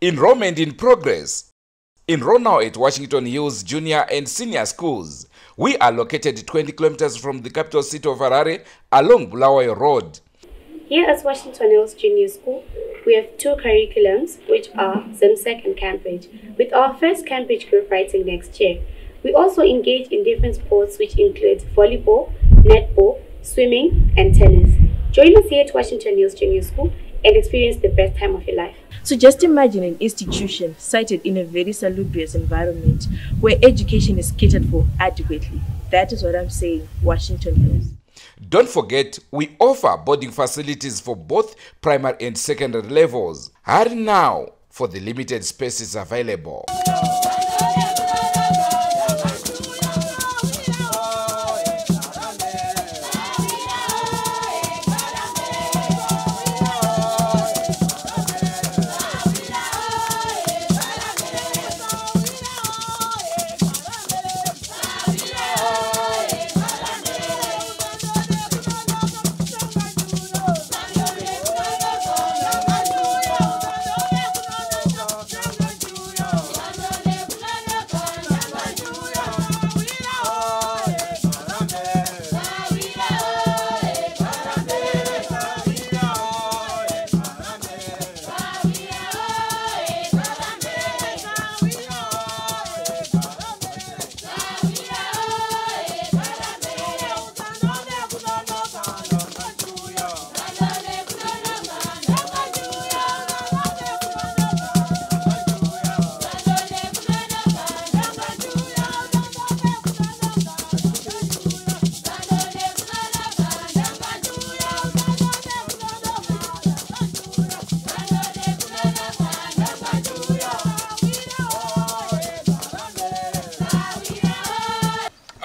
Enrollment in progress. Enroll now at Washington Hills Junior and Senior Schools. We are located 20 kilometers from the capital city of Harare along Bulawayo Road. Here at Washington Hills Junior School, we have 2 curriculums, which are ZIMSEC and Cambridge, with our first Cambridge group writing next year. We also engage in different sports, which include volleyball, netball, swimming, and tennis. Join us here at Washington Hills Junior School and experience the best time of your life. So just imagine an institution sited in a very salubrious environment where education is catered for adequately. That is what I'm saying, Washington Hills. Don't forget, we offer boarding facilities for both primary and secondary levels. Hurry now for the limited spaces available.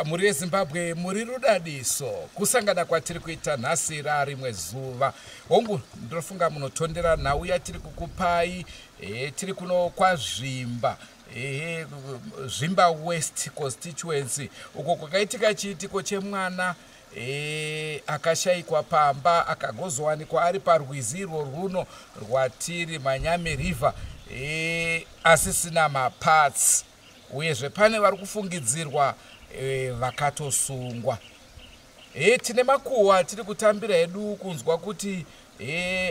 Mhuri yeZimbabwe, muri rudadiso kusangana kwatiri kuita nhasi rarimwe zuva. Hongu, ndinofunga munotondera nhau yatiri kukupai. Tiri kuno kwaZvimba, Zvimba West constituency, uko kwakaitika chiitiko chemwana akashayikwa pamba akagozowanikwa ari parwizi irwo rwuno rwatiri, Manyame River, asisina maparts. Uyezve pane vari kufungidzirwa vakatosungwa. Tine makuhwa tiri kutambira hedu kunzwa kuti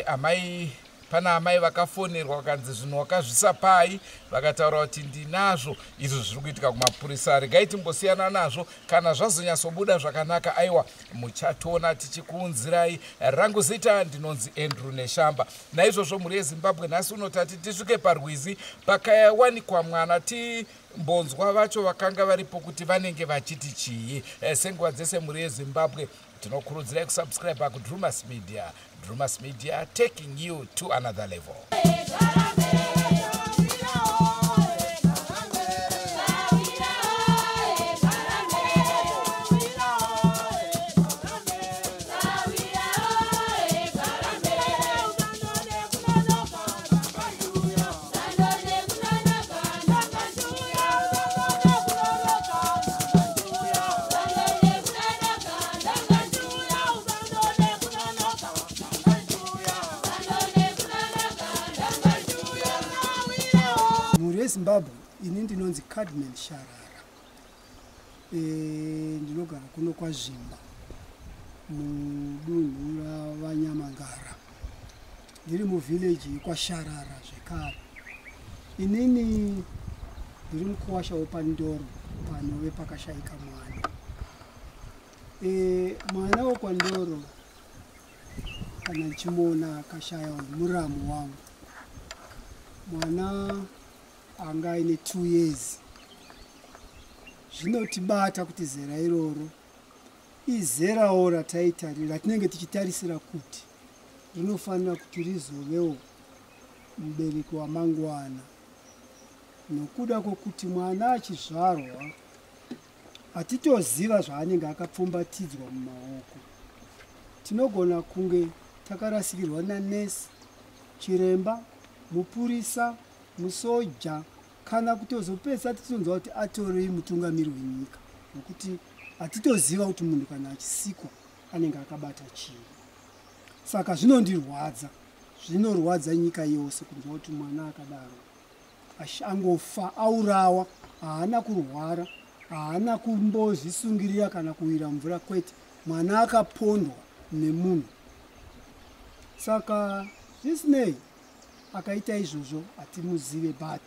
amai, pana amai vakafonerwa vakanzi zvinhu wakazvisa pai, vakataura kuti ndinazvo. Izvo zviri kuitika kumapurisa, regai timbosiyana nazvo. Kana zvazonyatsobuda zvakanaka, aiwa, muchatoona tichikuunzirai. Rangu zita ndinonzi Andrew Neshamba. Naizvozvo mhuri yeZimbabwe, nhasi unotati tisvike parwizi pakawanikwa mwana, timbonzwa vacho vakanga varipo kuti vanenge vachiti chii. Senguva dzese, mhuri yeZimbabwe, tinokurudzirai kusubscribe kuDrumas Media. Drumas Media, taking you to another level. Mhuri yeZimbabwe, ini ndinonzi Cadman Sharara. Ndinogara kuno kwaZvimba, mudunhu raVanyamangara. Ndiri muvhileji yekwaSharara zvekare. Inini ndiri mukuwasha wepaNdoro, panove pakashayika mwana. Mwana wekwaNdoro, kana ndichimuona akashaya, muramu wangu. Mwana anga aine 2 years. Zvinotibata kuti zera iroro izerawo rataitarira, ratinenge tichitarisira kuti rinofanira kuti rizovewo mubereki wamangwana, nokuda kwokuti mwana achizvarwa hatitoziva zvaanenge akapfumbatidzwa mumaoko. Tinogona kunge takarasikirwa nanesi, chiremba, mupurisa, musoja, kana kutozopedzisa tichizonzwa kuti atorei mutungamiri wenyika, nokuti hatitoziva kuti munhu kana achisikwa anenge akabata chii. Saka zvinondirwadza Zvinorwadza nyika yose kunzwa kuti mwana akadaro angofa, aurawa, haana kurwara, haana kumbozvisungirira kana kuwira mvura, kwete. Mwana akapondwa nemunhu. Saka zvisinei akaita izvozvo hatimuzive, but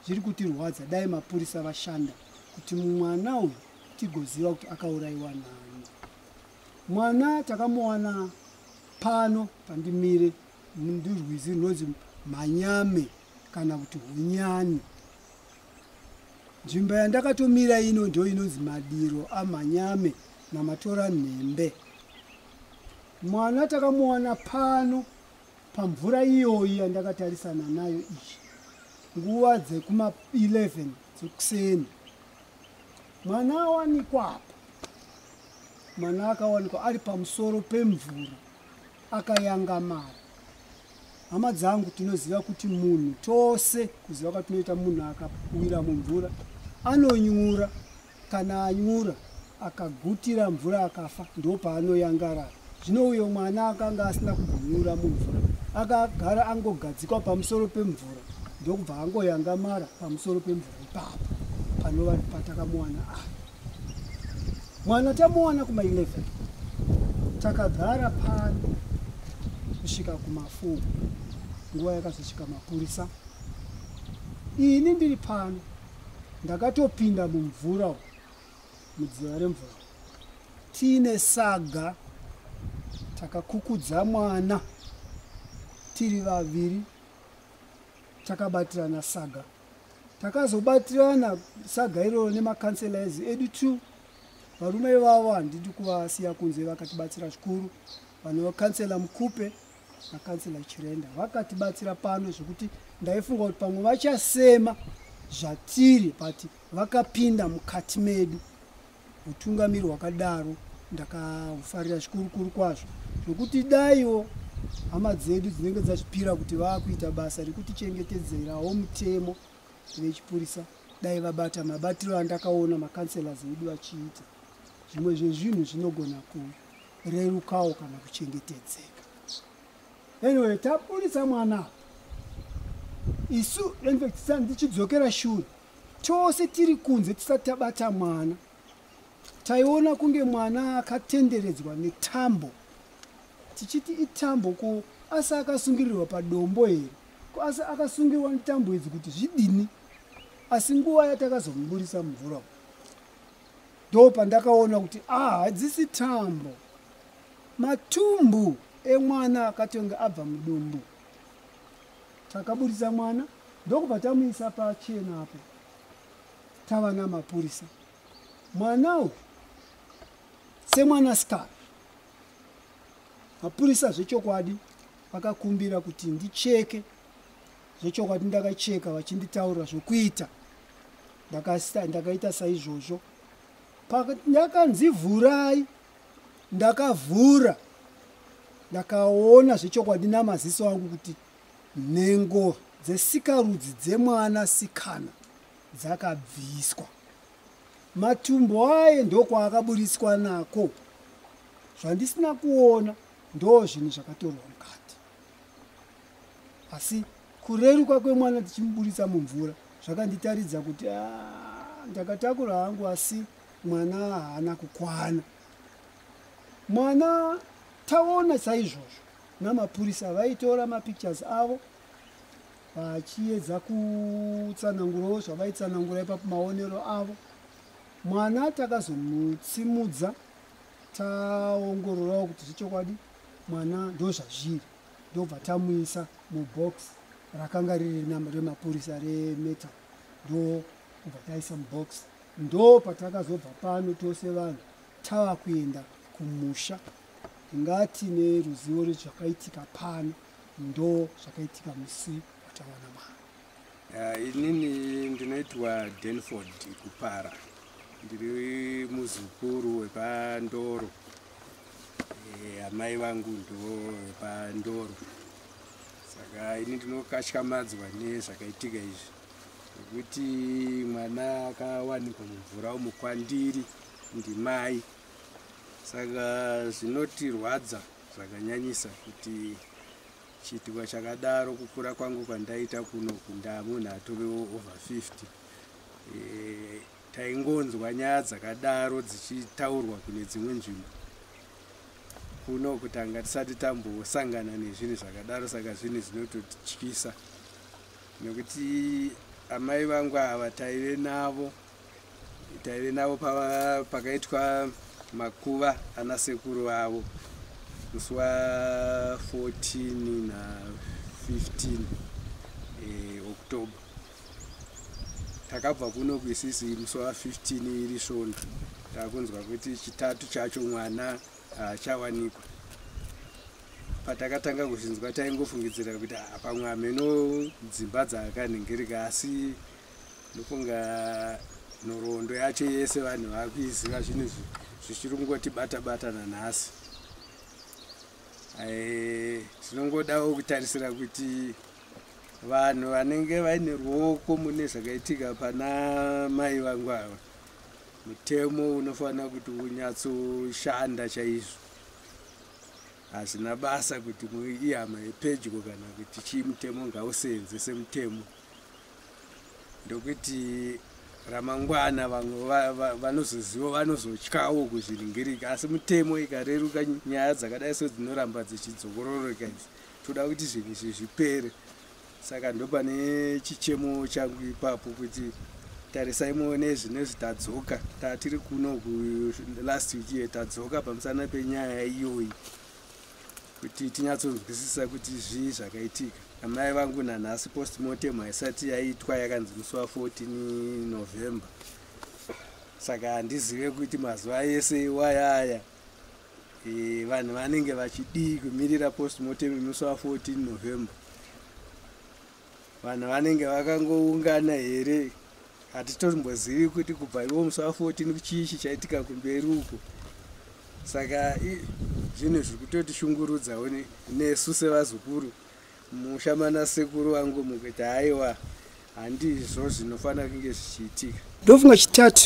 zviri kutirwadza. Dai mapurisa vashanda kuti mwana uyu tigoziva kuti akaurayiwa nani. Mwana takamuwana pano pandimire, ndirwizi runonzi Manyame kana kuti Hunyani. Nzvimbo yandakatomira ino ndo inonzi madiro aManyame naMatora Nhembe. Mwana takamuwana pano pamvura iyoyi yandakatarisana nayo iyi, nguva dzekuma 11 dzekuseni. Mwana awanikwa apa, mwana akawanikwa ari pamusoro pemvura akayangamara. Hama dzangu, tinoziva kuti munhu tose, kuziva kwatinoita, munhu akawira mumvura anonyura. Kana anyura akagutira mvura akafa, ndo paanoyangarara. Zvino uyo mwana akanga asina kumbonyura mumvura, akagara angogadzikwa pamusoro pemvura, ndokubva angoyangamara pamusoro pemvura ipapo panova patakamuwana. Mwana tamuwana kuma11, takagara pano kusvika kuma4, nguva yakazosvika mapurisa. Ini ndiri pano, ndakatopinda mumvura, mudziva remvura, tiine saga. Takakukudza mwana tiri vaviri, takabatirana saga. Takazobatirana saga iroro nemacouncillors edu two. Varume ivavo handidi kuvasiya kunze, vakatibatsira zvikuru. Vanhu councillor Mukupe nacouncillor Chirenda vakatibatsira pano, zvekuti ndaifunga kuti pamwe vachasema zvatiri, but vakapinda mukati medu. Utungamiri hwakadaro ndakahufarira zvikurukuru kwazvo, zvokuti daiwo hama dzedu dzinenge dzazvipira kuti vaakuita basa rekutichengetedzerawo mutemo, vechipurisa, dai vabata mabatiro andakaona macouncillors edu achiita, zvimwe zvezvinhu zvinogona kurerukawo kana kuchengetedzeka. Anyway, taburitsa mwana isu, infact ndichidzokera shure, tose tiri kunze tisati tabata mwana, taiona kunge mwana akatenderedzwa netambo, tichiti itambo, ko asi akasungirirwa padombo here? Ko asi akasungirwa netambo idzi kuti zvidini? Asi nguva yatakazomuburisa mumvura, ndo pandakaona kuti ah, hadzisi tambo, matumbu emwana akatonge abva mudumbu. Takaburisa mwana, ndokubva tamuisa pachena apo tava namapurisa. Mwana uyu semwanasikana, mapurisa zvechokwadi vakakumbira kuti ndicheke. Zvechokwadi ndakacheka, vachinditaurira zvokuita. Ndakaita saizvozvo. Ndakanzi vhurai, ndakavhura, ndakaona zvechokwadi namaziso angu kuti nhengo dzesikarudzi dzemwana sikana dzakabviswa. Matumbo aye ndokwaakaburitswa nako. Zvandisina kuona ndo zvinhu zvakatorwa mukati, asi kureruka kwemwana tichimuburitsa mumvura zvakanditaridza kuti ah, ndakatakura hangu, asi mwana haana kukwana. Mwana taona saizvozvo namapurisa vaitora mapictures avo vachiedza kutsanangurawo zvavaitsanangura ipapo, maonero avo. Mwana takazomutsimudza, taongororawo kuti zvechokwadi mwana ndo zvazviri, ndobva tamuisa mubox rakanga riri remapurisa remetal, ndobva taisa mubox. Ndo patakazobva pano tose vanhu tava kuenda kumusha. Ngati neruzivo rwezvakaitika pano, ndo zvakaitika musi watawana mwana. Inini ndinoitwa Denford Kupara, ndiri muzukuru wepandoro. Amai vangu ndo vepandoro, saka ini ndinokatyamadzwa nezvakaitika izvi, nekuti mwana akawanikwa mumvura umu kwandiri ndimai, saka zvinotirwadza zvakanyanyisa kuti Chiitiko chakadaro kukura kwangu kwandaita kuno kundamunhu atove over 50. Taingonzwa nyaya dzakadaro dzichitaurwa kune dzimwe nzvimbo. Kuno kutanga tisati tambosangana nezvinhu zvakadaro, saka zvinhu zvinototyisa nekuti amai vangu ava taive navo pakaitwa makuva ana sekuru vavo musi wa 14 na 15 October. Takabva kuno kuisisi musi wa 15 iri svondo, takunzwa kuti chitatu chacho mwana achawanikwa. Patakatanga kuzvinzwa taingofungidzira kuti pamwe hameno dzimba dzakanhingirika, asi ndofunga nhoroondo yacho yese vanhu vakuiziva, zvinhu zvichiri kungoti bata bata nanhasi. Tinongodawo kutarisira kuti vanhu vanenge vaine ruoko mune zvakaitika pana mai vangu ava, mutemo unofanira kuti unyatsoshanda chaizvo. Hazvina basa kuti ihama yepedyo kana kuti chii, mutemo ngausenze semutemo, ndokuti ramangwana vamwe vanozoziva vanozotyawo kuzviringirika. Asi mutemo ikareruka nyaya dzakadai so dzinoramba dzichidzokororeka idzi. Toda kuti zvinhu izvi zvipere. Saka ndopane chichemo changu ipapo kuti tarisai muone zvinezvi tadzoka, tatiri kuno last week iyo tadzoka pamusana penyaya iyoyi kuti tinyatsonzwisisa kuti zvii zvakaitika. Amai vangu nanhasi postmortem haisati yaitwa, yakanzi musi wa 14 November. Saka handizive kuti mazuva ese iwayaya vanhu vanenge vachidii kumirira postmortem musi wa 14 November. Vanhu vanenge vakangoungana here? Hatitombozivi kuti kubva iwo musi wa 14 chii chichaitika kumberi uko. Saka zvinhu zviri kutotishungurudzawo nesu sevazukuru musha mana sekuru vangu mukuti haiwa, handizvo zvinofanira kunge zvichiitika. Ndofunga chitatu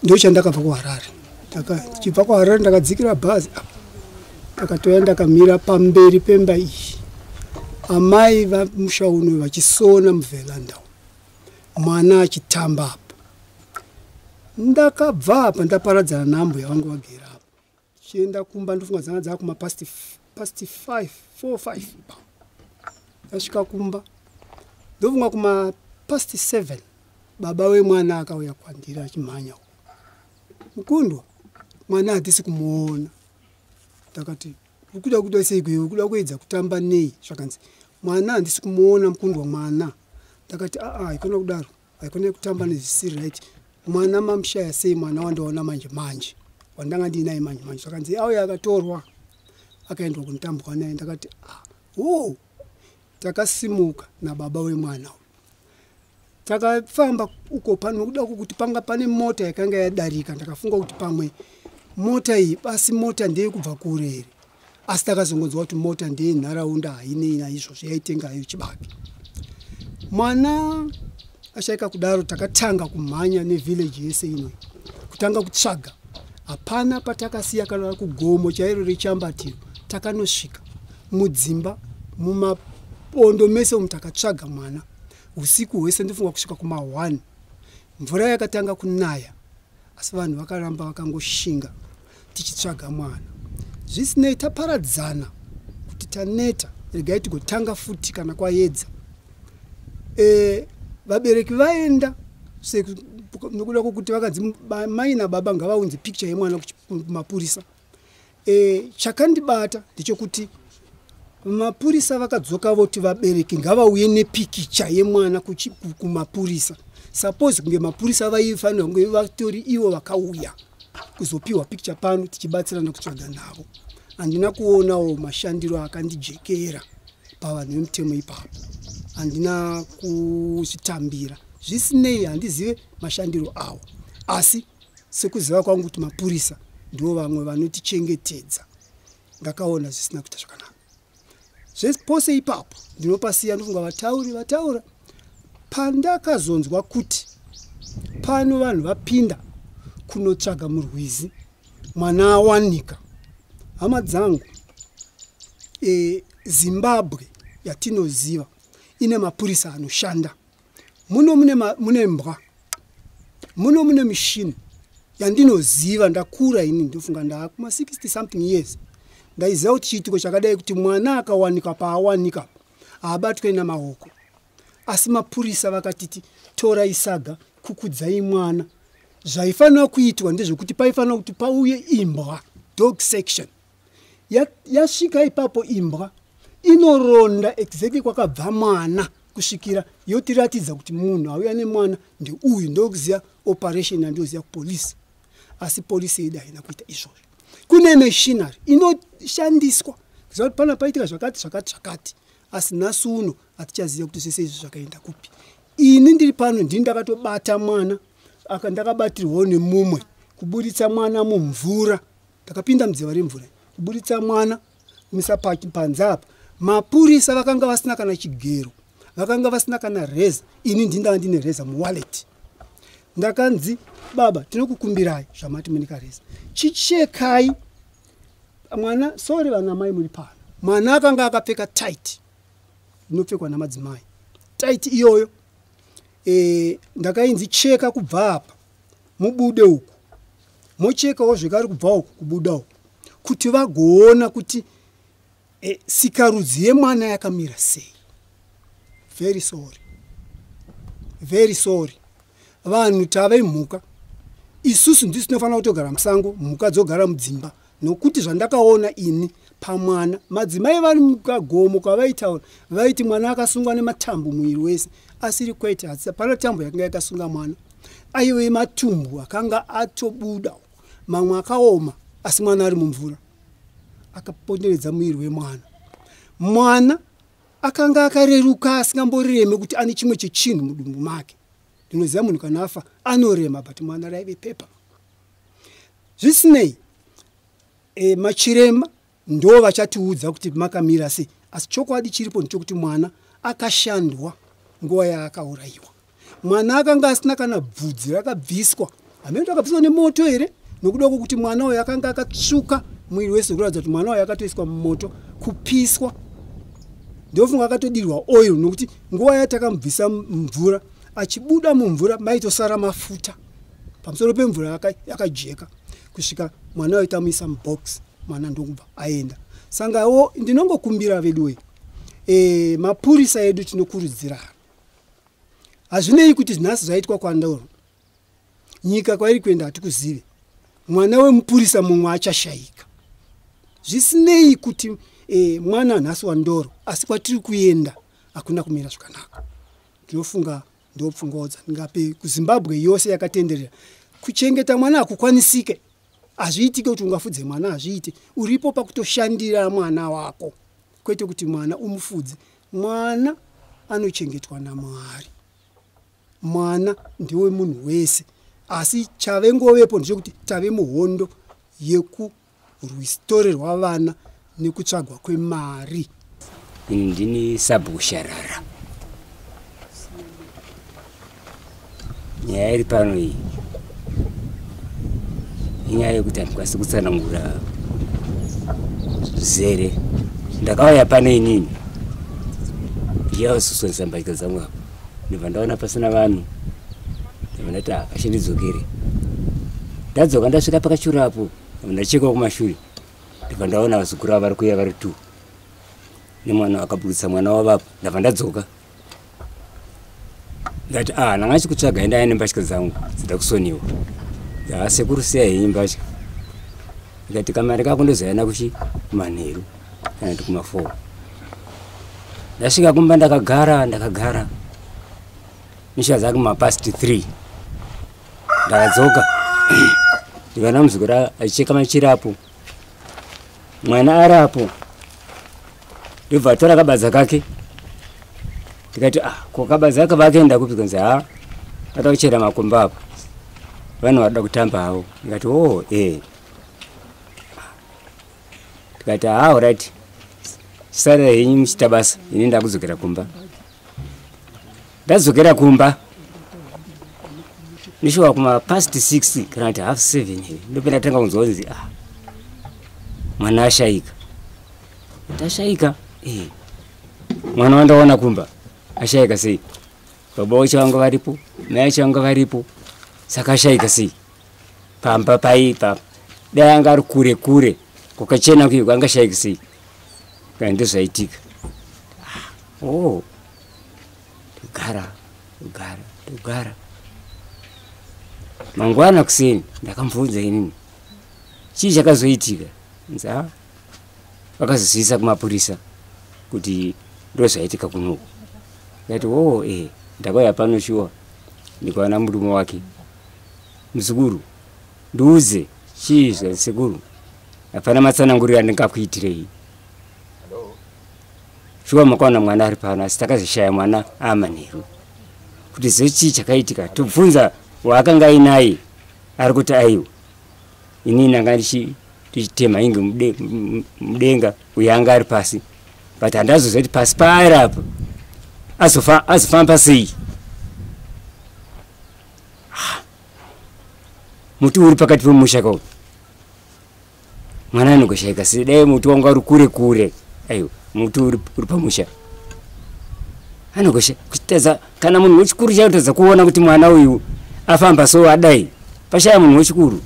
ndochandakabva kuHarare. Tichibva kuHarare ndakadzikira bhazi apa, ndakatoya ndakamira pamberi pemba iyi, amai vamusha uno vachisona muvheranda, mwana achitamba apa. Ndakabva apa ndaparadzana nambuya vangu vagere apa, chienda kumba. Ndofunga dzanga dzakuma past 5 4 5. Ndasvika kumba ndofunga kuma past 7, baba wemwana akauya kwandiri achimhanya, "Mukundwa, mwana hatisi kumuona." Ndakati, "Ukuda kuda sei kuiwe? Ukuda kuedza kutamba nei?" Zvakanzi, "Mwana handisi kumuona, mukundwa, mwana." Ndakati, "Aa, haikona kudaro, haikona kutamba nezvisiri right. Mwana mamushaya sei? Mwana wandaona manje manje, wandanga ndiinaye manje manje." Zvakanzi, "Auya akatorwa, akaendwa kunotambwa naye." Ndakati, "Ah, o." Takasimuka nababa wemwana uyu, takafamba uko pano kuda kuti panga pane mota yakanga yadarika. Ndakafunga kuti pamwe mota iyi basi mota ndeyekubva kure here, asi takazongonzwa kuti mota ndeyenharaunda, hainei naizvozvo, yaitenga hayo chibage. Mwana ashaika kudaro, takatanga kumhanya nevillage yese ino kutanga kutsvaga. Hapana patakasiya, kana kugomo chairo rechambatiro takanosvika, mudzimba, mumapondo mese umu takatsvaga mwana usiku hwese. Ndofunga kusvika kuma1 mvura yakatanga kunaya, asi vanhu vakaramba vakangoshinga tichitsvaga mwana. Zvisinei, taparadzana kuti taneta, regai tigotanga futi kana kwaedza. Vabereki vaenda nokuda kwokuti vakanzi mai nababa ngavaunze picture yemwana kumapurisa. Chakandibata ndechekuti mapurisa vakadzoka voti vabereki ngavauye nepikicha yemwana kumapurisa. Suppose kunge mapurisa vaifanira kunge vatori ivo vakauya kuzopiwa pikicha pano tichibatsirana kutsvaga navo. Handina kuonawo mashandiro akandijekera pavanhu vemutemo ipapo, handina kuzvitambira. Zvisinei, handizive mashandiro avo, asi sekuziva kwangu kuti mapurisa ndivo vamwe vanotichengetedza, ndakaona zvisina kuita zvakanaka. Zvepose ipapo ndinopasiya. Ndofunga vatauri vataura. Pandakazonzwa kuti pano vanhu vapinda kunotsvaga murwizi, mwana awanika, hama dzangu, Zimbabwe yatinoziva ine mapurisa anoshanda. Muno mune mbwa, muno mune mishini yandinoziva. Ndakura ini, ndofunga ndaakuma 60 something years. Ndaiziva kuti chiitiko chakadai, kuti mwana akawanika paawanika, haabatwe namaoko. Asi mapurisa vakatiti torai saga, kukudzai mwana. Zvaifanira kuitwa ndezvekuti paifanira kuti pauye imbwa, dog section. Yasvika ipapo, imbwa inoronda exactly kwakabva mwana kusvikira yotiratidza kuti munhu auya nemwana ndeuyu. Ndokuziva operation yandoziva kupolisi, asi polisi yedu haina kuita izvozvo. Kune machinery inoshandiswa kuziva kuti pana paitika zvakati zvakati zvakati, asi nhasi uno hatichaziva kuti zvese izvi zvakaenda kupi. Ini ndiri pano, ndini ndakatobata mwana aka, ndakabatirwawo nemumwe kuburitsa mwana mumvura. Ndakapinda mudziva remvura kuburitsa mwana, kumisa panze apa. Mapurisa vakanga vasina kana chigero, vakanga vasina kana reza. Ini ndindanga ndine reza muwallet. Ndakanzi, "Baba, tinokukumbirai, zvamati mune kareza, chichekai mwana." Sorry, vana mai muri pano. Mwana akanga akapfeka tight inopfekwa namadzimai. Tight iyoyo ndakainzi cheka kubva apa mubude uku, mochekawo zvekare kubva uku kubuda uku, kuti vagoona kuti sikarudzi yemwana yakamira sei. Very sorry, very sorry. Vanhu tave mhuka. Isusu ndisu tinofanira kutogara musango, mhuka dzogara mudzimba, nokuti zvandakaona ini pamwana, madzimai vari mukagomo kwavaitaura, vaiti mwana akasungwa nematambo muviri wese. Asiri kwete, hapana tambo yakanga yakasunga mwana. Aive matumbu akanga atobuda, mamwe akaoma, asi mwana ari mumvura akaponderedza muviri wemwana. Mwana akanga akareruka, asingamboreme kuti ane chimwe chechinhu mudumbu make. Ndinoziva munhu kana afa anorema, but mwana raive pepa. Zvisinei, machiremba ndo vachatiudza kuti makamira sei, asi chokwadi chiripo ndechekuti mwana akashandwa nguva yaakaurayiwa. Mwana akanga asina kana bvudzi rakabviswa. Hamene akabviswa nemoto here, nokuda kwokuti mwana uyo akanga akatsvuka muviri wese, kuratidza kuti mwana uyo akatoiswa mumoto kupiswa. Ndofunga akatodirwa oil, nokuti nguva yatakamubvisa mumvura, achibuda mumvura maitosara mafuta pamusoro pemvura yakajeka, kusvika mwana uyo tamuisa mubox, mwana ndokubva aenda. Sangawo ndinongokumbira veduwe, mapurisa edu, tinokurudzirana. Hazvinei kuti nhasi zvaitwa kwaNdoro, nyika kwairi kuenda hatikuzive. Mwana wemupurisa mumwe achashayika. Zvisinei kuti mwana nhasi waNdoro, asi kwatiri kuenda hakuna kumira zvakanaka. Ndinofunga ndopfungwawo dzandingape kuZimbabwe yose yakatenderera. Kuchengeta mwana hakukwanisike, hazviitike kuti ungafudze mwana, hazviite. Uripo pakutoshandira mwana wako, kwete kuti mwana umufudze. Mwana anochengetwa naMwari, mwana ndewe munhu wese. Asi chave ngovepo ndechekuti tave muhondo yekurwistorerwa vana nekutsvagwa kwemari. Ini ndini Sabhuku Sharara. Nyaya iri pano iyi inyaya yekuti handikwanisi kutsanangura zvizere. Ndakauya pano inini ndichaususonesa mbatya dzangu apa, ndobva ndaona pasina vanhu, ndobva ndati achindidzokere. Ndadzoka, ndasvika pakachurapo, ndachekawo kumashure, ndobva ndaona vazukuru ava vari kuuya vari two nemwana akabudisa mwana wavapo. Ndabva ndadzoka, ndati, "A, ndanga chikutsvaga, ndaya nembatya dzangu dzida kusoniwa." "Sekuru, siya henyu mbatya." Ndikati, "Kamari kako ndozayana kuchi kumanheru kana kuti kuma4." Ndasvika kumba, ndakagara, ndakagara nisha dzake mapast 3. Ndakadzoka, ndikaona muzukuru achicheka machirapo, mwana arapo. Ndobva atora kabadza kake. Ndikati, "Ah, ko kabadza aka vakaenda kupi?" Kanzi, "Ha, ada kuchera makomba apo, vanhu varida kutamba havo." Ndikati, "Oh, eh." Ndikati, "Ha, alright, sarira henyu muchiita basa, ini ndakudzokera kumba." Ndadzokera kumba nishuwa kuma past 6 kana kuti half 7 here, ndopenda tanga kunzwa kunzi, "Ah, mwana ashayika." Tashayika. Mwana wandaona kumba ashayika sei? Baba wacho vanga varipo, mai vacho vanga varipo, saka ashayika sei? Pamba pai papa dai anga ari kure kure kwakachena kuiko angashayika sei? Kana ndozvaitika. Oh, togara togara togara. Mangwana kuseni ndakamubvunza inini, chii chakazoitika? Nza vakazozivisa kumapurisa kuti ndozvaitika kunoku. Ndikati oh, ndakauya pano shuwa ndikaona murume wake. Muzukuru, ndiudze chii zvasekuru, hapana matsananguriro andingakuitirei. Shuwa makaona mwana ari pano, asi takazoshaya mwana amanheru. Kuti zve chii chakaitika, tobvunza waakanga ainaye ari kuti aiwa, inini ndanga ndichitema inge mudenga, uyo anga ari pasi, but handazoziva kuti pasi paari apa azofamba sei. Muti uri pakati pemusha kauri, mwana anogoshaika sei? Dai muti wanga uri kure kure, aiwa muti uri pamusha anogosha kutadza. Kana munhu wechikuru chaitadza kuona kuti mwana uyu afamba so adai, pashaya munhu wechikuru.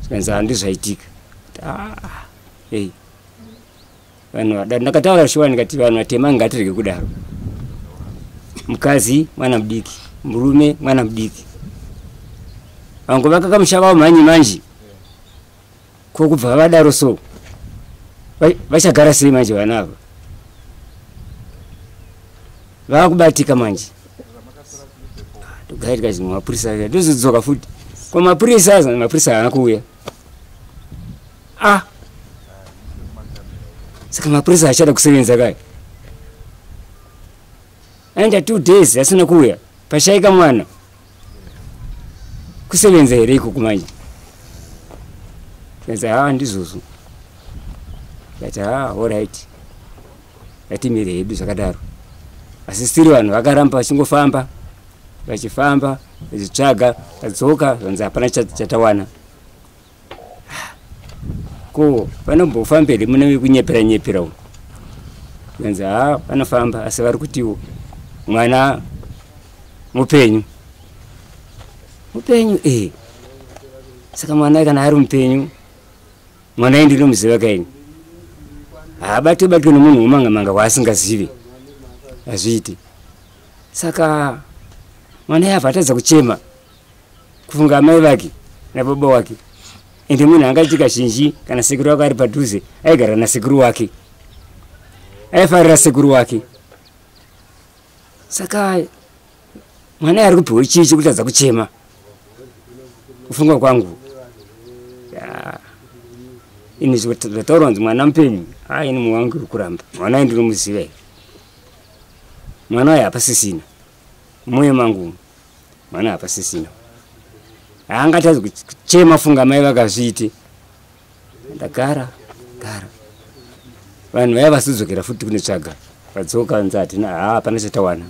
Zvikanzi handizvaitika. Vanhu vadaro ndakataura shuwa, ndikati vanhu vatema ngatirege kudaro. Mukadzi mwana mudiki, murume mwana mudiki, vangovaka kamusha vavo mhanyi manje, ko kubva vadaro so vachagara sei manje vana ava? Vakubatika manje. Togara tikazi mapurisa ndozodzoka futi ko mapurisa, mapurisa haana kuuya. Saka mapurisa achada kusevenza kai, aenda 2 days asina kuuya, pashaika mwana. Kusevenza here ikoko manje? Kanzi ndizvozvo. Ndikati alright, ngatimire hedu zvakadaro. Asi siri vanhu vakaramba vachingofamba vachifamba vachitsvaga, vadzoka zvanzi hapana chatawana. Ko vanombofamba here mune vekunyepera nyepera umu? Kanzi vanofamba, asi vari kutiwo mwana mupenyu. Mupenyu Saka mwana kana ari mupenyu, mwana iyi ndinomuziva kaini, haabatwi batwi nemunhu womanga manga waasingazivi, hazviiti. Saka mwana iye abva atadza kuchema kufunga amai vake nababa wake. Ende munhu angaitika zhinji, kana sekuru wake ari padhuze, aigara nasekuru wake, aifarira sekuru wake. Saka mwana ari kupiwa chii chekutadza kuchema? Kufunga kwangu ini zvataurwa kunzi mwana mupenyu, ini mwoyo wangu uri kuramba. Mwana uyu ndinomuziva here? Mwana uyu hapasisina mwoyo mangu, mwana hapasisina. Haangatadzi kuchema funga mai vakazviite. Ndagara gara, vanhu vaya vasidzokera futi kunetsvaga, vadzoka nzi hatina, hapana chatawana.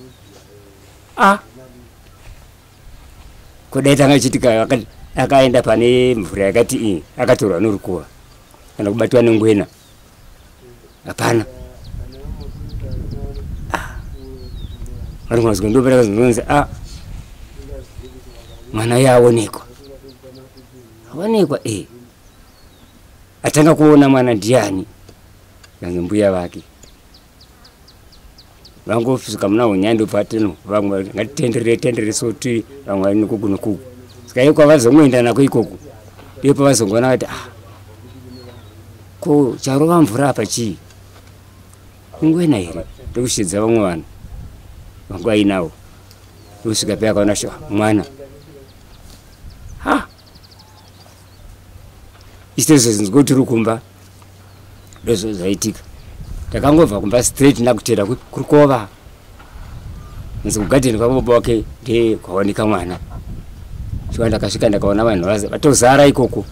Kudai tanga ichiitika akaenda pane mvura yakati iyi, akatorwa norukuva kana kubatwa nengwena, hapana. Vari kunzwa ndopatakazonzi mwana uyu aonekwa, aonekwa. Atanga kuona mwana ndiani? Kanzi mbuya vake. Vangosvika muna Hunyani patino, vamwe ngatitenderere tenderere so tiri vamwe vari nokuku nokuku. Saka iyo kwavazongoenda nako ikoko, ndipo pavazongoona kuti ko charova mvura apa chii? Ingwena here? Ndokusvedza vamwe vanhu vangu ainawo. Ndokusvika paya akaona shuwa mwana. Isitezvo zinzwa kuti tiri kumba, ndozvo zvaitika. Takangobva kumba straight ndakutera kurukova. Nzi kugadheni kwababa wake ndiye kwaoneka mwana. Shuwa ndakasvika ndakaona vanhu vatozara ikoko.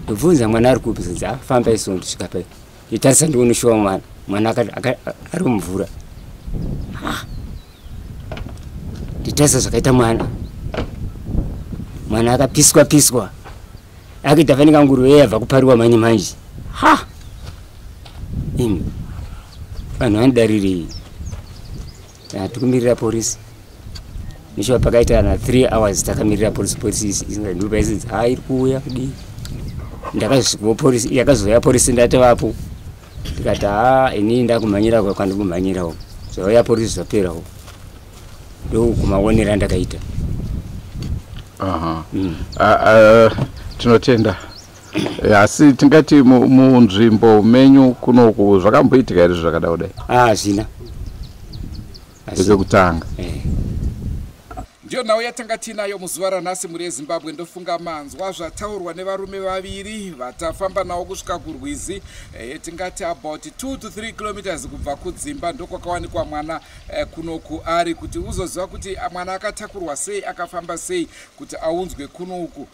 Ndobvunza mwana ari kupi, zinzi famba isu ndisvika pai. Nditarisa ndione shuwa mwana, mwana ari mumvura. Nditarisa zvakaita mwana. Mwana akapiswa piswa. Akaita fanika nguruve yabva kupariwa manje manje. Imi vanhu vanodarirei? Tikumirira porisi. Neshuwa pakaita na 3 hours takamirira polisi, polisi isingandipaisidzi ha iri kuuya kudii. Ndakazosvikawo polisi, yakazouya polisi ndatovapo. Ndikati ha inini ndakumhanyira kwandikumhanyirawo. Zvauya polisi zvaperawo. Ndokumaonera ndakaita. Aha. Tinotenda. Asi tingati munzvimbo menyu kunoku zvakamboitika here zvakada kudai? Hazvina. Ndekekutanga. Ndiyo nhau yatanga tiinayo muzuva ranhasi mhuri yeZimbabwe. Ndofunga manzwa zvataurwa nevarume vaviri vatafamba navo kusvika kurwizi. Tingati about 2 to 3 kilometers kubva kudzimba ndokwakawanikwa mwana kunoku ari, kuti uzoziva kuti mwana akatakurwa sei, akafamba sei kuti aunzwe kunoku,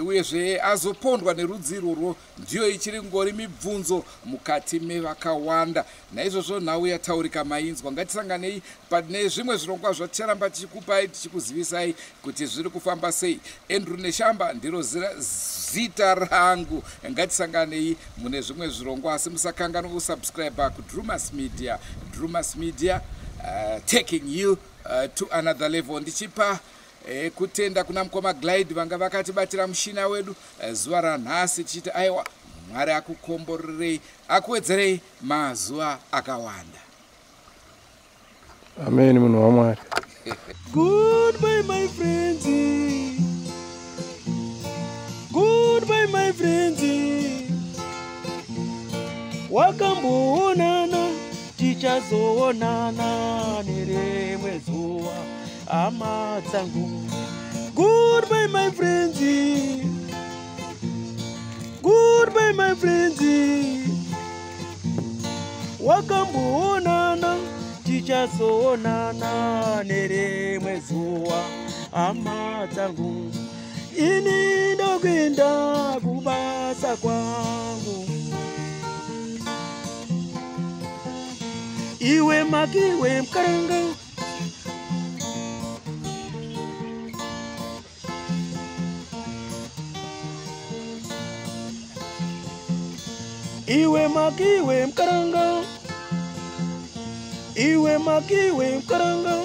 uyezve azopondwa nerudzi irworwo, ndiyo ichiri ngori mibvunzo mukati mevakawanda. Naizvozvo nhau yataurika mainzwa. Ngatisanganei pane zvimwe zvirongwa zvaticharamba tichikupai, tichikuzivisai kuti zviri kufamba sei. Andrew Neshamba ndiro zita rangu. Ngatisanganei mune zvimwe zvirongwa, asi musakanganwa kusubscribe kuDrumas Media. Drumas Media, taking you to another level. Ndichipa kutenda kuna mukoma Glide vanga vakatibatira mushina wedu zuva ranhasi, tichiti aiwa, Mwari akukomborerei, akuwedzerei mazuva akawanda. Amen, munhu waMwari. Goodbye my friends, goodbye my friends. Wakamboonana, tichazoonana nerimwe zuva, hama dzangu. Goodbye my friends, goodbye my friends. Wakamboonana, tichazoonana nerimwe zuva, hama dzangu. Ini ndokuenda kubasa kwangu. Iwe makiwe mkaranga. Iwe makiwe mkaranga. Iwe makiwe mkaranga.